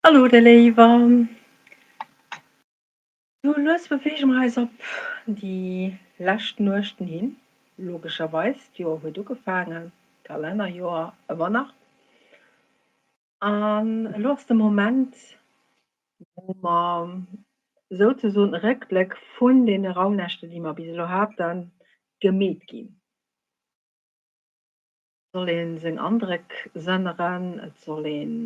Hallo dir Léiwer! Sou lues beweege mer eis op déi lescht Nuechten hin, logescherweis, d'Joer huet ugefaangen, d'Kalennerjoer ëmmer nach. An elo ass de Moment, wou mer souzesoen e Réckbléck vun deene Raunächte, déi mer bis elo haten, gemeet ginn. Soll ee seng Andréck sënneren, et soll een,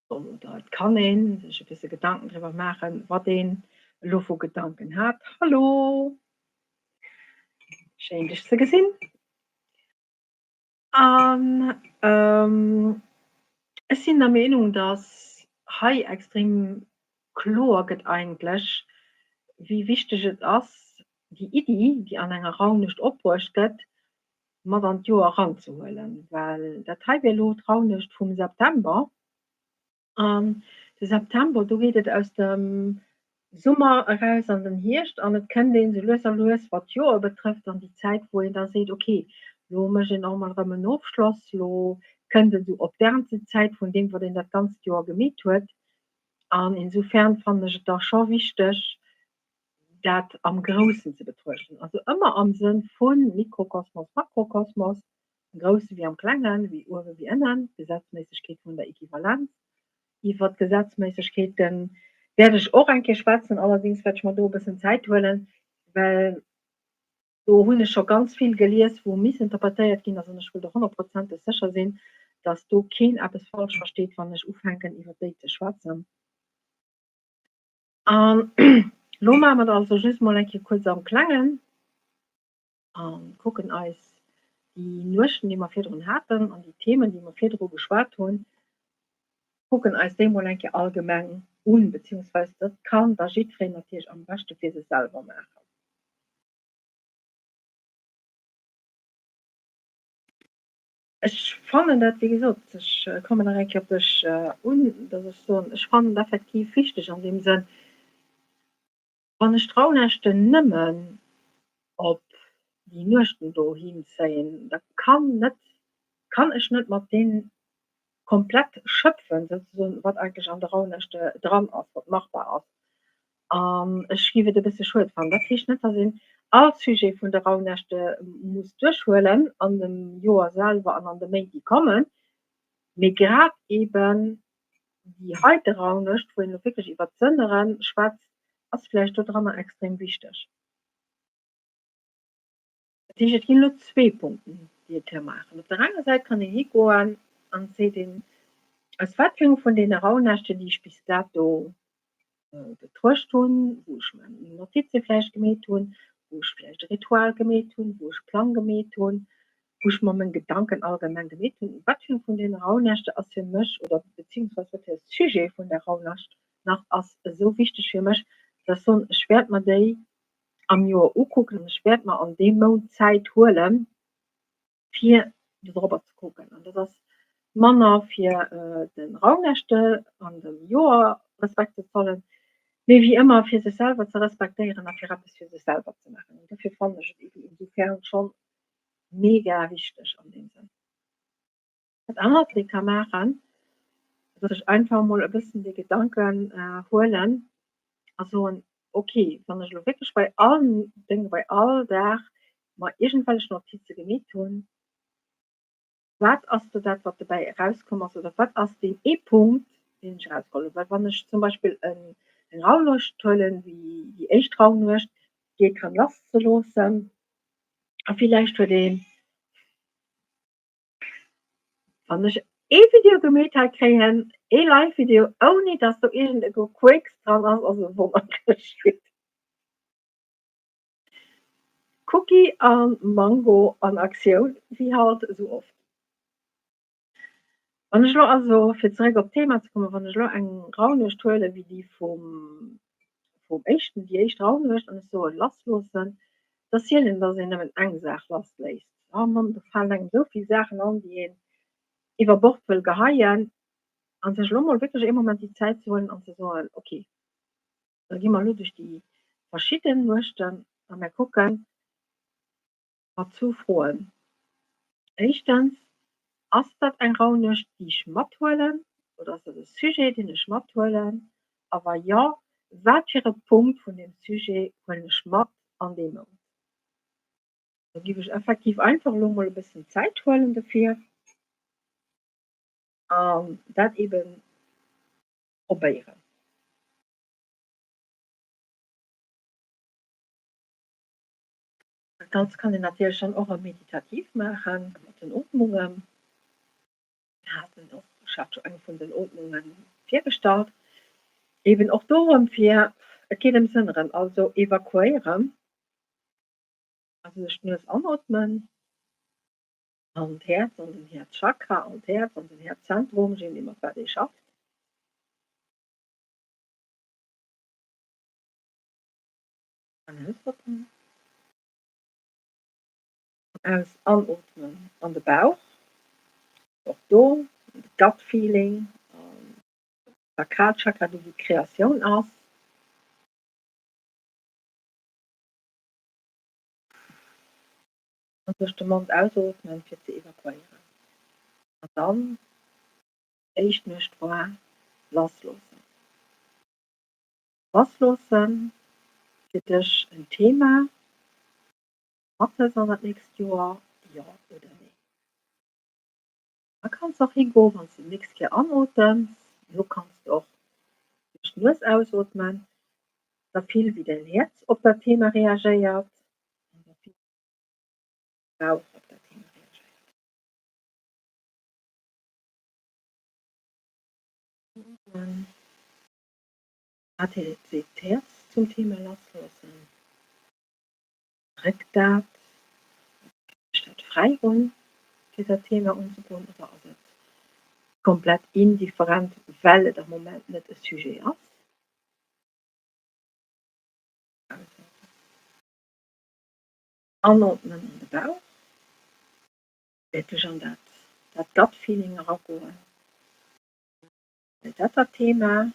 soll oder et kann ee sech e bësse Gedanken driwwer maachen, wat een elo vu Gedanken hat. Hallo! Schéin dech ze gesinn. An ech sinn der Meenung, dass hei extrem kloer gëtt eigentlech, wéi wichteg et ass, déi Iddi, déi an enger Raunuecht opbruecht gëtt, mat an d'Joer eranzehuelen, well dat hei wier elo d'Raunuecht vum September an de September, do geet et aus dem Summer eraus an den Hierscht an et kënnt een esou lues a lues, wat d'Joer betrëfft, an déi Zäit, wou een da seet, ok, elo mécht een och emol erëm en Ofschloss, elo kënnt et esou op d'Erntezäit vun deem, wat een dat ganzt Joer gemeet huet. An insofern fannen ech et da scho wichteg, dat am Groussen ze betruechten, also ëmmer am Sënn vu Mikrokosmos, Makrokosmos, am Grousse wéi am Klengen, wéi uewe wéi ënnen, d'Gesetzméissegkeet vun der Equivalenz. Iwwer d'Gesetzméissegkeete wäert ech och eng Kéier schwätzen, allerdéngs wäert ech mer do e bëssen Zäit huelen, well do hunn ech scho ganz vill gelies, wou missinterpretéiert ginn ass, an ech wëll do honnertprozenteg sécher sinn, dass do keen eppes falsch versteet, wann ech ufänken iwwer déi ze schwätzen. An elo maache mer et also just mol eng Kéier kuerz am Klengen a kucken eis déi Nuechten, déi mer virdrun haten an déi Themen, déi mer virdru geschwat hunn, kucken eis déi mol eng Kéier allgemeng un, beziehungsweise dat kann da jiddwereen natierlech am beschte fir sech selwer maachen. Ech fannen dat, wéi gesot, ech kommen nach eng Kéier op dech un, datt ech soen, ech fannen et effektiv wichteg an deem Sënn, wann ech d'Rauhnächte nëmmen op déi Nuechten do hinzéien, da kann net, kann ech net mat deem komplett schöpfen, souzesoen, wat eigentlech an de Rauhnächte dran ass, wat machbar ass. An ech géif et e bësse schued fannen. Dat heescht net, datt een all Sujet vun de Rauhnächte muss duerchhuelen an dem Joer selwer an an de Méint, déi kommen, mee grad eeben déi heite Rauhnuecht, wou een elo wierklech iwwert d'Sënnere schwätzt, ass vläicht dodranner extrem wichteg. Dat heescht, et ginn elo zwee Punkten, déi ee ka maachen. Op der enger Säit kann een higoen an et seet een, aus wat fir engem vun deene Rauhnächte, déi ech bis dato betruecht hunn, wou ech mer Notize vläicht gemeet hunn, wou ech vläicht e Ritual gemeet hunn, wou ech Plang gemeet hunn, wou ech mer meng Gedanken allgemeng gemeet hunn, wat fir eng vun deene Rauhnächte ass fir mech oder beziehungsweise wat fir e Sujet vun der Rauhnacht nach ass esou wichteg fir mech, dass ech soen, ech wäert mer déi am Joer ukucken an ech wäert mer an deem Mount Zäit huelen, fir dodrobber ze kucken. An dat ass manner fir de Raunächte an dem Joer Respekt ze zollen, mee wéi ëmmer fir sech selwer ze respektéieren a fir eppes fir sech selwer ze maachen. An dofir fannen ech et eben insofern schonn mega wichteg an deem Sënn. Dat anert, wat ee ka maachen, ass sech einfach emol e bëssen dee Gedanken huelen a soen, ok, wann ech elo wierklech bei all Déng, bei all Dag mer iergendwellech Notize gemeet hunn, wat ass do dat, wat dobäi erauskomm ass oder wat ass deen ee Punkt, deen ech erausgeholl hunn? Well wann ech zum Beispill eng Raunuecht huelen, wéi déi éischt Raunuecht, geet drëm lasszeloossen a villäicht huet ee Wann ech ee Video gemeet hei kréien, ee Live Video ouni dass do iergend e Gequécks dran ass, ass e Wonner geschitt. Cookie an Mango an Aktioun, wéi halt esou oft. Wann ech elo also, fir zeréck op d'Thema ze kommen, wann ech elo eng Raunuecht huelen, wéi déi vum vum éischten, déi éischt Raunuecht, an ech soe lassloossen, da zielen, datt een nëmmen eng Saach lassléisst. Oh Mann, do falen engem esou vill Saachen an, déi een iwwer Bord wëll geheien, a sech elo mol wierklech ee Moment déi Zäit ze huelen an ze soen, ok, da gi mer elo duerch déi verschidden Nuechten a mir kucken, Mat zwou Froen. Éischtens, Ass dat eng Raunuecht, déi ech mathuelen? Oder ass dat e Sujet, deen ech mathuelen? A wa jo, wat fir e Punkt vun deem Sujet huelen ech mat an dee Mount? Do giff ech effektiv einfach elo mol e bëssen Zäit huelen dofir an dat eben probéieren. Dat Ganzt kann een natierlech dann och meditativ maachen, mat den Ootmungen. Mir haten och, ech hat scho eng vun den Ootmunge virgestallt, eben och dorëm fir, et geet ëm Sënneren, also evakuéieren, also duerch d'Nues anootmen an d'Häerz, an den Häerzchakra, an d'Häerz, an den Häerzzentrum, je nodeem mat wat ee schafft. An ausatmen. Aus anootmen an de Bauch. Och do de Gut Feeling, Sakralchakra, do wou d'Kreatioun ass. An duerch de Mond ausootmen, fir ze evakuéieren. An dann éischt Nuecht war lassloossen. Lassloossen fir dech en Thema mathëls an dat nächst Joer, jo oder nee. Da kanns och higoen, wann s de d'nächst Kéier anotems, lo kanns de och duerch d'Nues ausootmen, da fill wéi däin Häerz op dat Thema reagéiert an da fill wéi däi Bauch op dat Thema reagéiert. Anootmen. Wat seet d'Häerz zum Thema lassloossen? Dréckt dat? Fillt sech dat fräi un, fir dat Thema unzegoen oder ass et komplett indifferent, well et am Moment net e Sujet ass? Anootmen an de Bauch, wierklech an dat dat Gut Feeling eragoen. Dat dat Thema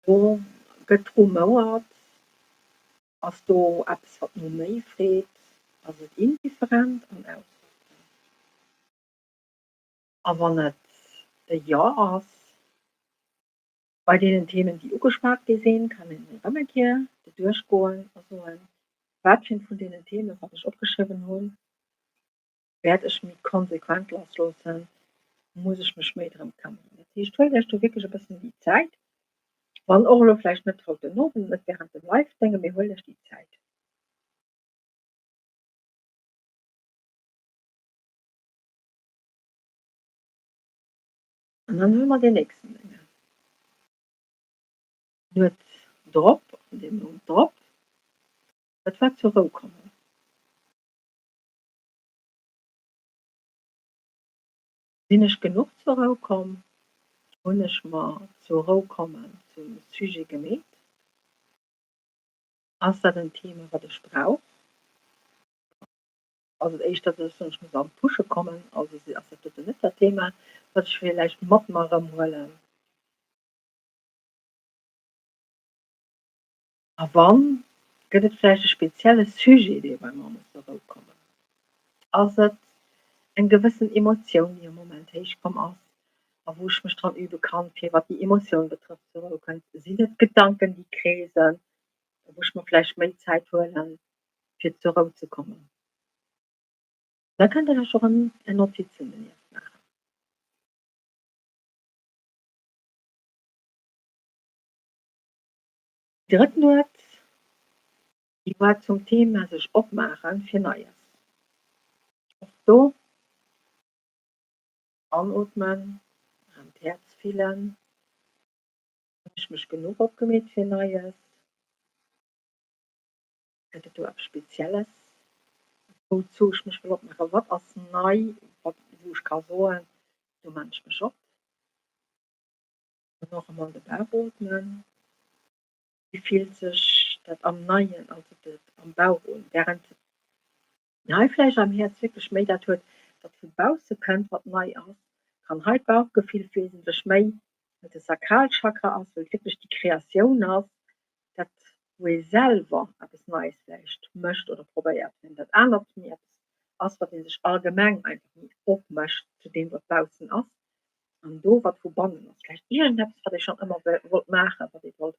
do gëtt rumouert. Ass do eppes wat no méi freet? Ass et indifferent an ausatmen? A wann et e Jo ass, bei deenen Themen déi ugeschwat gi sinn, kann een erëm eng Kéier doduerch goen a soen, wat fir eent vun deenen Themen, wat ech opgeschriwwen hunn, wäert ech méi konsequent lassloossen, muss ech mech méi drëm këmmeren. Dat heescht, huelt Iech do wierklech e bëssen déi Zäit, wann och elo vläicht net haut den Owend, net wärend dem Live-Déngen, mee huelt Iech déi Zäit. An dann huele mer deen nächsten Déngen. D'Nuet drop, an deem Mount drop, dat war zur Rou kommen. Sinn ech genuch zur Rou komm? Hunn ech mer zur Rou kommen zum Sujet gemeet? Ass dat en Thema, wat ech brauch? Ass et éischter, dass ech soen, ech muss an d'Pusche kommen, also ass dat doten net dat Thema, wat ech villäicht mat mer erëmhuelen? A wann, gëtt et vläicht e spezielle Sujet, dee bei mer muss zur Rou kommen? Ass et eng gewëssen Emotioun, déi am Moment héich komm ass a wou ech mech dran übe kann, fir wat déi Emotioun betrëfft, zur Rou kënnt? Sinn et Gedanken, déi kreesen, wou ech mer vläicht méi Zäit huelen, fir zur Rou ze kommen? Da kënnt Der lech och en Notizen donieft maachen. Déi drëtt Nuet, déi war zum Thema sech opmaache fir Neies. Och do anootmen, erëm d'Häerz fillen, Hunn ech mech genuch opgemeet fir Neies? Gëtt et do eppes Spezielles, wouzou ech mech wëll opmaachen? Wat ass nei, wat wou ech ka soen, do maan ech mech op? Dann och emol de Bauch ootmen. Wéi fillt sech dat am Neien, also dat am Bauch un? Wärend een hei vläicht am Häerz wierklech méi dat huet, wat vu bausse kënnt, wat nei ass, kann hei d'Bauchgefill wesentlech méi, well et de Sakralchakra ass, well et wierklech déi Kreatioun ass, dat wou ee selwer eppes Neies vläicht mécht oder probéiert, während dat anert méi eppes ass, wat ee sech allgemeng einfach méi opmécht zu deem, wat baussen ass. An do wat vu bannen ass, vläicht iergendeppes wat ee schonn ëmmer wollt maachen, wat ee wollt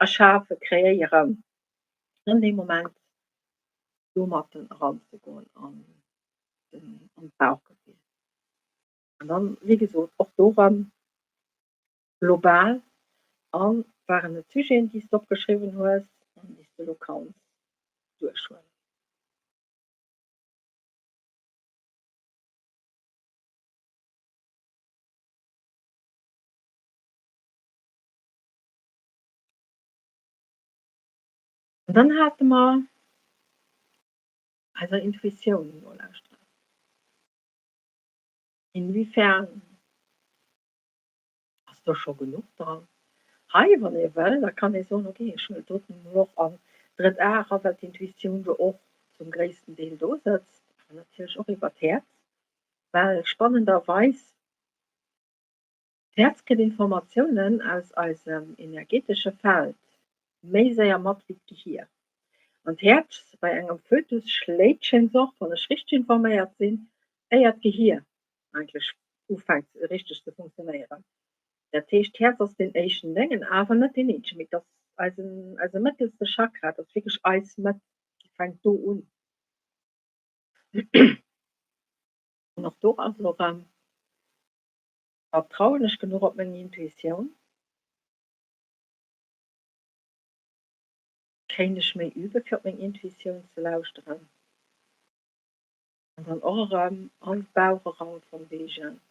erschafen, kreéieren, an dee Moment domatten eranzegoen an den an d'Bauchgefill. An dann, wéi gesot, och do erëm global an waren et Sujeten, déi s de opgeschriwwen hues an déi s de elo kanns duerchhuelen. An dann hate mer eiser Intuitioun nolauschteren. Inwiefern ass do scho genuch dran? Hei, wann ee wëll, da kann ee soen, okay, ech huelen doten elo och an d'drëtt A era, well d'Intuitioun jo och zum gréissten Deel do sëtzt, awer natierlech och iwwer d'Häerz, well spannenderweis d'Häerz kritt Informatiounen aus eisem energetesche Feld méi séier mat wéi d'Gehier. An d'Häerz bei engem Fötus schléit schéngs och, wann ech richteg informéiert sinn, éier d'Gehier eigentlech ufänkt richteg ze funktionéieren. Dat heescht, d'Häerz ass deen éischten Déngen, awer net deen eenzegen, mee et ass eisen, eise mëttelste Chakra, et ass wierklech eis Mëtt, déi fänkt do un. An och do ass elo erëm, Vertrauen ech genuch op meng Intuitioun? Kéint ech méi übe fir op meng Intuitioun ze lauschteren? An dann och erëm an d'Bauch eran von wegen,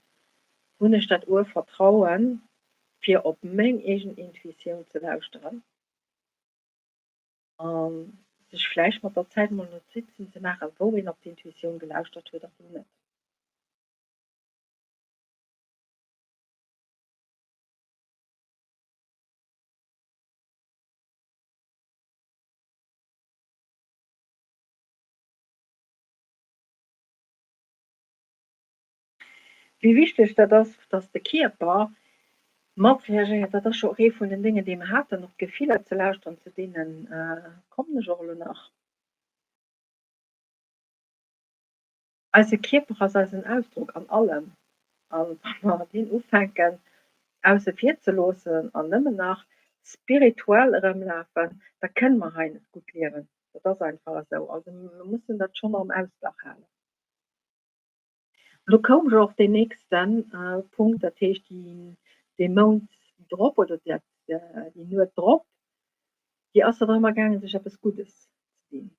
hunn ech dat Urvertrauen fir op meng eegen Intuitioun ze lauschteren? A sech vläicht mat der Zäit mol Notizen ze maachen, wou een op d'Intuitioun gelauschtert huet a wou net. Wéi wichteg dat ass, dass de Kierper mat reagéiert, dat ass jo och ee vun den Déngen, déi mer haten, op d'Gefiller ze lauschteren, zu deene kommen ech och elo nach. Eise Kierper ass eisen Ausdrock an allem. A wa mer deen ufänken ausse vir ze loossen an nëmmen nach spirituell erëmlafen, da kënne mer hei net gutt liewen. Dat ass einfach esou. Also mir mussen dat schonn am Ausglach halen. An do koum jo och deen nächste Punkt, dat heescht dee Mount drop oder dat déi Nuet drop, déi ass da drëmmer gaangen, sech eppes Guddes ze dinn.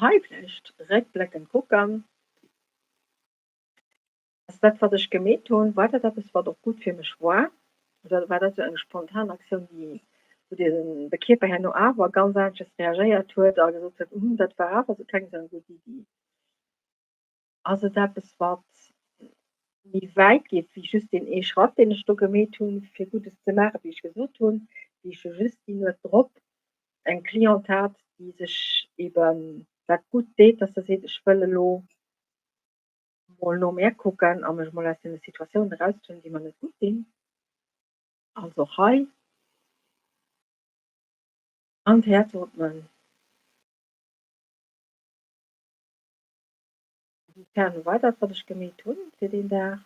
Hei vläicht réckbléckend kucken, Ass dat, wat ech gemeet hunn, war dat eppes, wat och gutt fir mech war? Oder war dat esou eng spontan Aktioun, déi, wou de, de Kierper herno awer ganz aneschters reagéiert huet a gesot huet, Hm, dat war awer esou keng esou eng gutt Iddi? Ass et eppes, wat méi wäit geet wéi just deen ee Schratt, deen ech do gemeet hunn, fir Guddes ze maachen, wéi ech gesot hunn, wéi ech jo just déi Nuet drop eng Cliente hat, déi sech eben dat gutt deet, dass se seet, ech wëll elo mol no mär kucken a mech mol aus deene Situatiounen eraushuelen, déi mer net gutt dinn. Also och hei an d'Häerz ootmen. Inwiefern war dat, wat ech gemeet hunn fir deen Dag?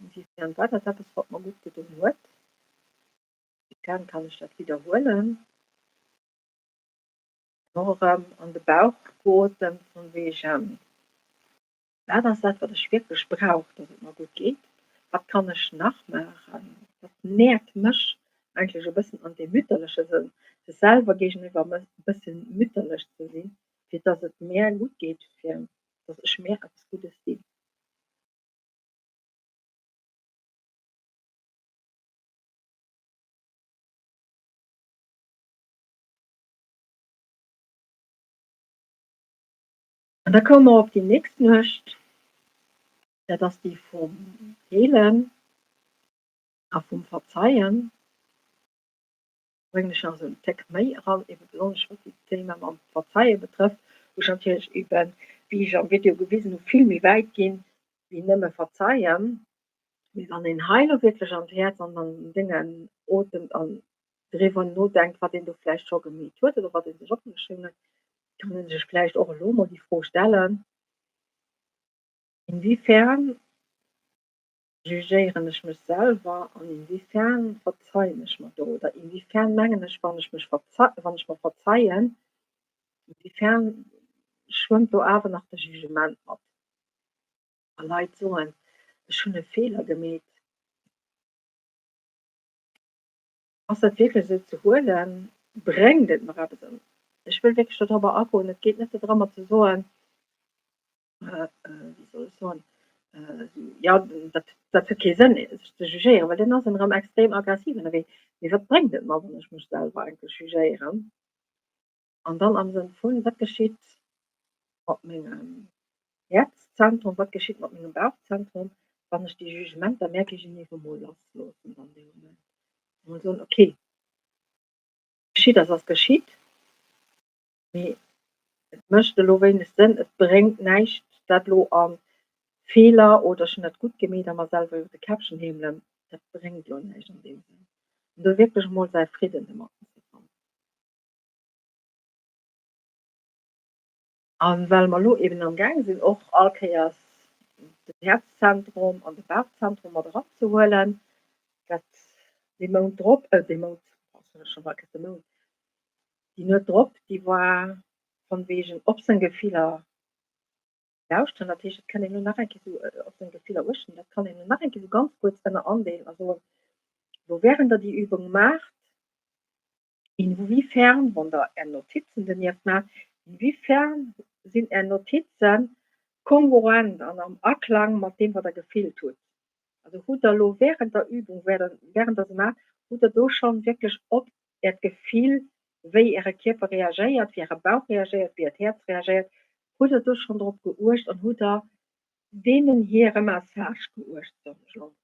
Inwiefern war dat eppes, wat mer gutt gedoen huet? Inwiefern kann ech dat widderhuelen? An och erëm an de Bauch geotemt, von wegen, Wat ass dat, wat ech wierklech brauch, dass et mer gutt geet? Wat kann ech nach maachen? Wat nährt mech eigentlech e bëssen an deem mütterleche Sënn, sech selwer géigeniwwer e bëssen mütterlech ze sinn, fir dass et mär gutt geet, fir dass ech mär eppes Guddes dinn. An da komme mer op déi nächst Nuecht, dat ass déi vum Heelen a vum Verzeien. Bréngen ech nach esou en Téck méi eran, ebe besonnesch wat déi Thema mam Verzeie betrëfft, wou ech natierlech eben, wéi ech am Video gewisen hu, vill méi wäit ginn wéi nëmme verzeien. Mee wann een hei elo wierklech an d'Häerz an an den Déngen otemt an driwwer nodenkt, wat een do vläicht scho gemeet huet oder wat ee sech opgeschriwwen huet, kann ee sech vläicht och elo mol déi Fro stellen, Inwiefern. Jugéieren ech mech selwer an inwiefern verzeien ech mer do oder inwiefern mengen ech, wann ech mech wann ech mer verzeien, inwiefern schwëmmt do awer nach de Jugement mat? Wa Leit soen, ech hunn e Feeler gemeet, ass dat wierklech esou ze huelen? Bréngt et mer eppes? An ech wëll wierklech dodrobber agoen, et geet net dorëmmer ze soen, wéi soll ech soen, jo dat dat huet kee Sënn sech ze jugéieren, well dann ass en erëm extrem aggressiv ënnerwee. Mee wat bréngt et mer, wann ech mech selwer enke jugéieren? An dann am Sënn vun, wat geschitt mat mengem Häerzzentrum, wat geschitt mat mengem Bauchzentrum, wann ech déi Jugementer mär géigeniwwer emol lassloossen an deem Moment? Emol soen, okay, geschitt ass, ass geschitt. Mee et mécht elo wéineg Sënn, et bréngt näischt dat elo a Feeler oder ech hunn dat gutt gemeet a mer selwer iwwer de Käppchen heemelen, dat bréngt elo näischt an deem Sënn. An do wierklech emol säi Fridden domatten ze fannen. A well mer elo eben am Gaang sinn och all Kéiers den Häerzzentrum an de Bauchzentrum mat eranzehuelen, dat dee Mount drop, dee Mount, scho bal de Mount, Déi Nuet drop, déi war von wegen op seng Gefiller lauschteren. Dat heescht, et kann een elo nach eng Kéier esou op seng Gefiller uechten, dat kann een elo nach eng Kéier esou ganz kuerz ënner andeelen a soen, Lo während der déi Übung maacht, inwiefern, wann der är Notizen donieft maacht, inwiefern sinn är Notizen kongruent an am Aklang mat deem, wat der gefillt hutt. Also hutt der elo während der Übung, während der se maacht, hutt der do schonn wierklech op Äert Gefill, wéi Äre Kierper reagéiert, wéi Äre Bauch reagéiert, wéi Äert Häerz reagéiert, hutt Der do schonn drop geuecht an hutt Der deenen hire Message geuecht, soen ech elo mol.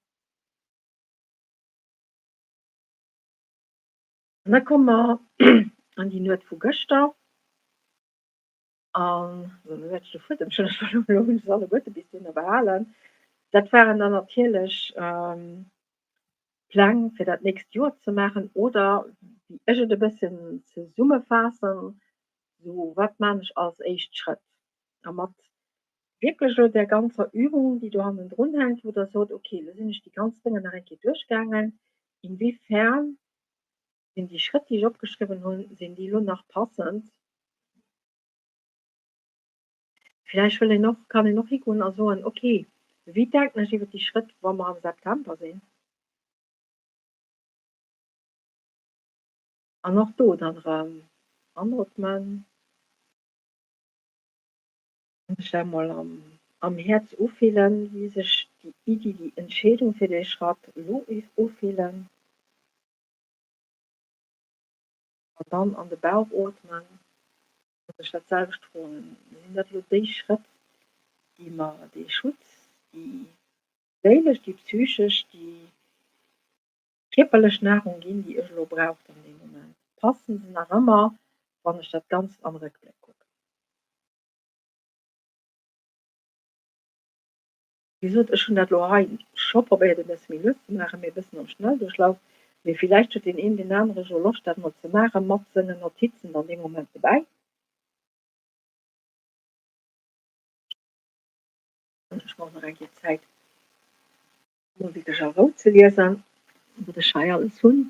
An da komme mer an déi Nuet vu gëschter. An sou, elo wäert ech de Fuedem schonn net verluer, elo hunn ech se alleguerte bis dohinner behalen. Dat waren dann natierlech Pläng fir dat nächst Joer ze maachen oder, wéi ech et e bësschen zesummefaassen, sou wat maan ech als éischt Schrëtt? A mat wierklech elo där ganzer Übung, déi do hannendrun hänkt, wou Der sot, okay, elo sinn ech déi ganz Dénger nach eng Kéier duerchgaangen, inwiefern sinn déi Schrëtt, déi ech opgeschriwwen hunn, sinn déi elo nach passend? Villäicht wëll een och, kann een och higoen a soen, ok, wéi denken ech iwwer déi Schrëtt, wa mer am September sinn? An och do dann erëm anootmen an sech dat emol am Häerz ufillen, wéi sech déi Iddi, déi Entscheedung fir dee Schratt elo ufillen. An dann an de Bauch ootmen an sech dat selwecht froen, Sinn dat elo déi Schrëtt, déi mer dee Schutz, déi séilesch, déi psychesch, déi kierperlech Nahrung ginn, déi ech elo brauch dann dee Moment? Passen se nach ëmmer, wann ech dat Ganzt am Réckbléck kucken? Wéi gesot, ech hunn dat elo hei scho probéiert e bësse méi lues ze maachen, mee e bëssen am Schnellduerchlauf. Mee villäicht huet deen een, deen anere jo Loscht dat mol ze maachen, mat sengen Notizen dann dee Moment dobäi. Ech brauch nach eng Kéier Zäit, mol wierklech a Rou ze liesen, wat ech hei alles hunn.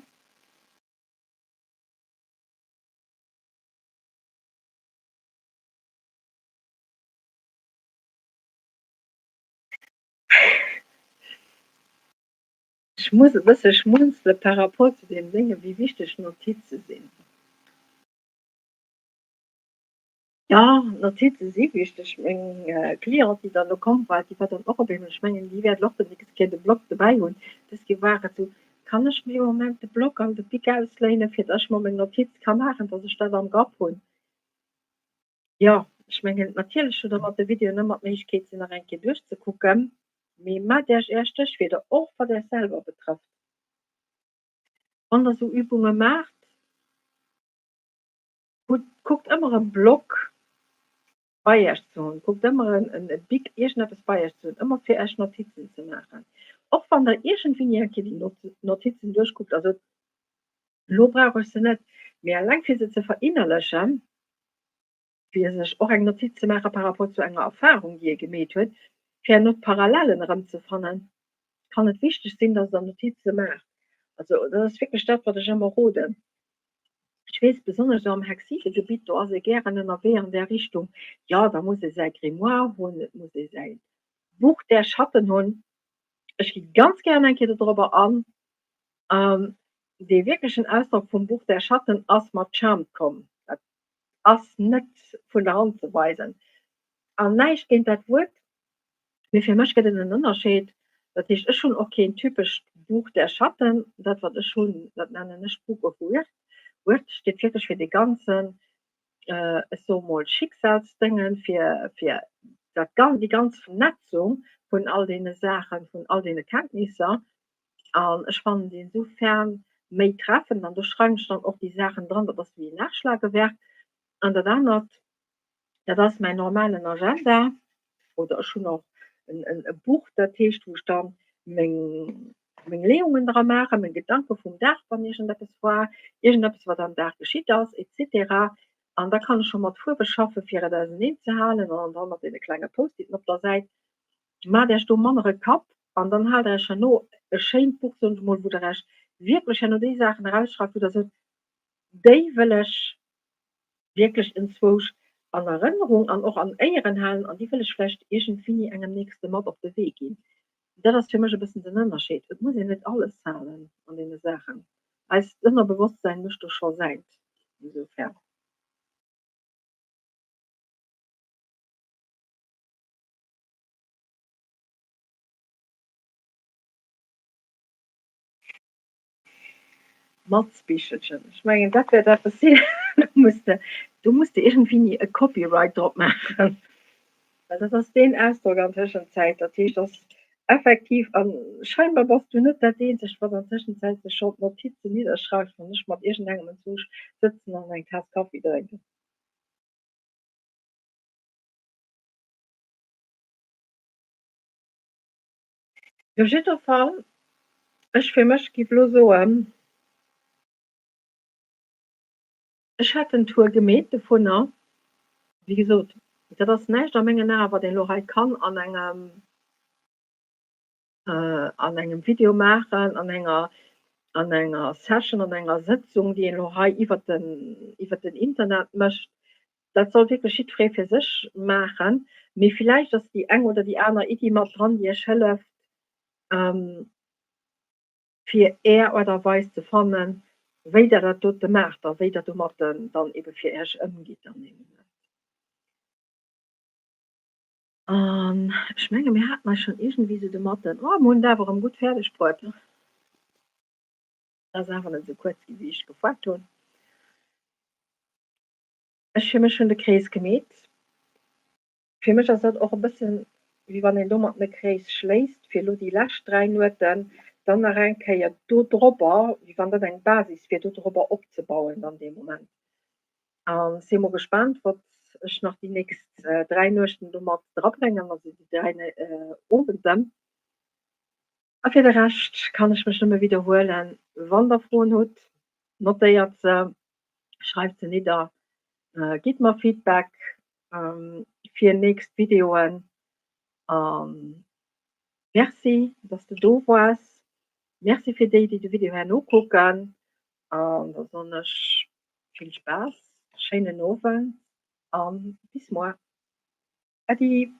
Ech muss e bësse schmunzele par rapport zu deem Dénge wéi wichteg Notize sinn. Jo, Notize si wichteg. Meng Cliente, déi dann elo komm war, déi war dann och op eemol, ech mengen, déi wäert elo och déi nächst Kéier de Bloc dobäi hunn, dës Kéier war et esou, Kann ech mir e Moment de Bloc an de Bic ausléinen, fir datt ech mer meng Notiz ka maachen, datt ech dat am Grapp hunn? Jo, ech mengen, natierlech hutt Der mat de Videoen ëmmer d'Méiglechkeet, se nach eng Kéier duerchzekucken, mee maacht Iech Är Stéchwierder, och wat Iech selwer betrëfft. Wann Der esou Übunge maacht, hutt, kuckt ëmmer e Block bei Iech ze hunn, kuckt ëmmer en Bic, iergendeppes bei Iech ze hunn, ëmmer fir Iech Notizen ze maachen. Och wann Der iergendwéini eng Kéier déi Notizen duerchkuckt a sot, Elo brauch ech se net, mee eleng fir se ze verinnerlechen, fir sech och eng Notiz ze maache par rapport zu enger Erfahrung, déi ee gemeet huet, fir herno d'Parallellen erëmzefannen, kann et wichteg sinn, dass Der Notize maacht. Also dat ass wierklech dat, wat ech ëmmer roden. Ech weess, besonnesch esou am Hexitegebitt, do ass ee gären ënnerwee an där Richtung, jo, da muss ee säi Grimoire hunn, et muss ee säi Buch der Schatten hunn. Ech gi ganz gären eng Kéier dodrobber an. Dee wierklechen Ausdrock vum Buch der Schatten ass mat Charmed komm. Dat ass net vun der Hand ze weisen. An näischt géint dat Wuert, mee fir mech gëtt et en Ënnerscheed. Dat heescht, ech hunn och keen typescht Buch der Schatten. Dat, wat ech hunn, dat nennen ech Book of Weird. Weird steet wierklech fir dee ganzen, ech soe mol, Schicksalsdéngen, fir, fir dat gan, déi ganz Vernetzung vun all deene Saachen, vun all deene Kenntnisser. An ech fannen déi insofern méi treffend. An do schreiwen ech dann och déi Saachen dran, dat ass wéi en Nachschlagewerk. An dat anert, Dat ass mäin normalen Agenda oder ech hunn och e Buch, dat heescht, wou ech da meng meng Leeungen dra maachen, meng Gedanke vum Dag, wann iergendeppes war, iergendeppes, wat am Dag geschitt ass, et cetera. An da kann ech scho mat Fuerwe schaffe fir et auseneen ze halen an da mat deene klenge Post-iten op der Säit. Maacht Iech do manner e Kapp an dann haalt Der Iech herno e schéint Buch, soen ech emol, wou Der Iech wierklech herno déi Saachen erausschreift, wou Der sot, déi wëll ech wierklech enzwousch an Erënnerung an och an Éieren halen an déi wëll ech vläicht iergendwéini engem Nächste mat op de Wee ginn. Dat ass fir mech e bëssen den Ënnerscheed. Et muss een net alles halen an deene Saachen. Eist Ënnerbewosstsäin mécht do scho säint insofern. Matzbichelchen, ech mengen dat wäert eppes sinn, do muss de, do muss de iergendwéini e Copyright drop maachen, well dat ass deen Ausdrock an Tëschenzäit. Dat heescht ass effektiv, a scheinbar bass du net dat eenzegt, wat an Tëschenzäit sech schonn d'Notizen nidderschreift, wann ech mat iergendengem enzwousch sëtzen an eng Taass Kaffi drénken. Op jidder Fall, ech fir mech giff elo soen, ech hätt en Tour gemeet dovunner. Wéi gesot, dat ass näischt a mengen Aen, wat een elo hei kann an engem, an engem Video maachen, an enger, an enger Session, an enger Sëtzung, déi een elo hei iwwert den, iwwert den Internet mécht. Dat soll wierklech jiddweree fir sech maachen, mee villäicht ass déi eng oder déi aner Iddi mat dran, déi Iech hëlleft, fir Är Aart a Weis ze fannen, wéi Der dat dote maacht a wéi Der domat dann ebe fir Iech ëmgitt an deem Moment. An ech menge mir haten eis schonn iergendwéi esou domatten, oh, mir hunn et awer erëm gutt fäerdeg bruet. Ass awer net esou kuerz gi wéi ech gefoart hunn. Ech fir mech hunn de Krees gemeet. Fir mech ass dat och e bëssen, wéi wann een domat e Krees schléisst, fir elo déi lescht 3 Nueten dann nach eng Kéier do drobber, wéi wann dat eng Basis wier, do drobber opzebauen dann dee Moment. A si mol gespaant, wat ech nach déi nächst 3 Nuechten do mat drabréngen, also déi 3 Owenden. A fir de Rescht kann ech mech nëmme widderhuelen, Wann der Froen hutt, notéiert se, schreift se nidder, gitt mer Feedback fir nächst Videoen. A Merci, dass de do waars. Merci fir déi, déi de Video herno kucken. An da soen ech vill Spaass, schéinen Owend a bis muer. Äddi!